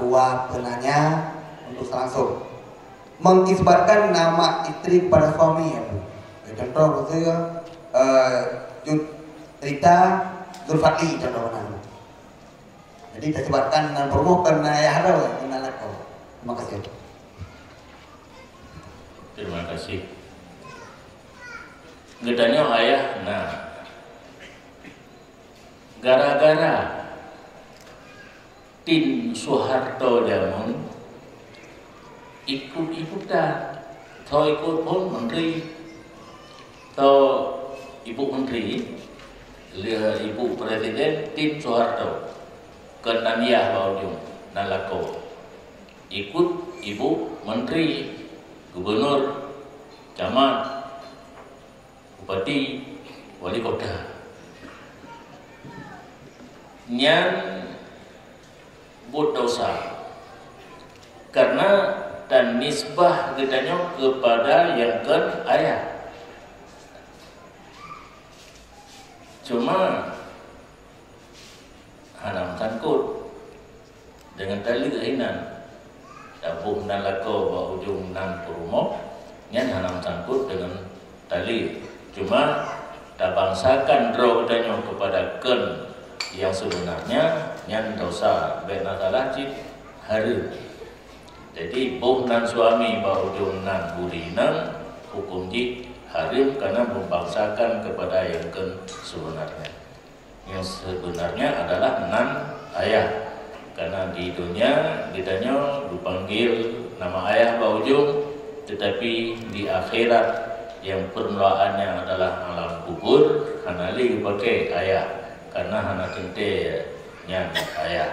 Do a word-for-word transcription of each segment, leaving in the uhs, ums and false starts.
Dua penanya untuk langsung. Mengisbatkan nama istri kepada suami, ya, Bu. Contoh, maksudnya, eh, Cut Rita Zulfadli, contoh, nah. Jadi, tersebatkan nan peurumoh keu nan ayah droe, keu nan lakoe. Terima kasih. Terima kasih. Geutanyoe ayah na. Gara-gara Tin Soeharto jameun ikut-ikutan, tho ikut phon menteri, tho ibu menteri, le ibu presiden Tin Soeharto, keu nan yah bak ujong, nan lakoe. Ikut ibu menteri, gubernur, camat, bupati, wali kota. Nyan buet desya. Karena tanisbah geutanyoe keupada nyang kon ayah. Cuma hana meusangkot deungon taleuek hinan. Taboh nan lakoe bak ujong nan peurumoh, nyan hana meusangkot deungon taleuek. Cuma tabangsakan droe geutanyoe keupada kheun nyang seubeunarnya, nyan desya, bék na salah cit, hareuem. Jadi, boh nan suami bak ujong nan buri nan, huköm jih hareuem karena meubangsakan keupada nyang kheun seubeunarnya. Nyang seubeunarnya adalah nan ayah. Karena di donya geutanyoe geupanggil nama ayah bak ujong, teutapi di akhirat nyang peurmulaannya adalah alam kubur, hana lé geupaké ayah, karena hana teuntée nyan ayah.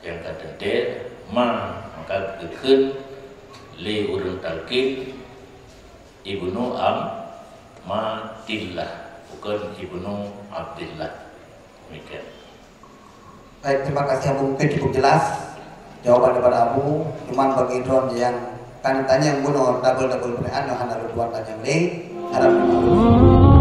Nyang ka teuntée ma, maka geukheun lé ureuëng talkin Ibnu Amatillah, bukon Ibnu Abdillah. Demikian. Baik, terima kasih Abu, mungkin cukup jelas jawaban daripada Abu. Cuman bagi droe nyang kan tanyong bunoe double-double pertanyaan, hana lôn tuan tanyong lé, harap dimaklumi.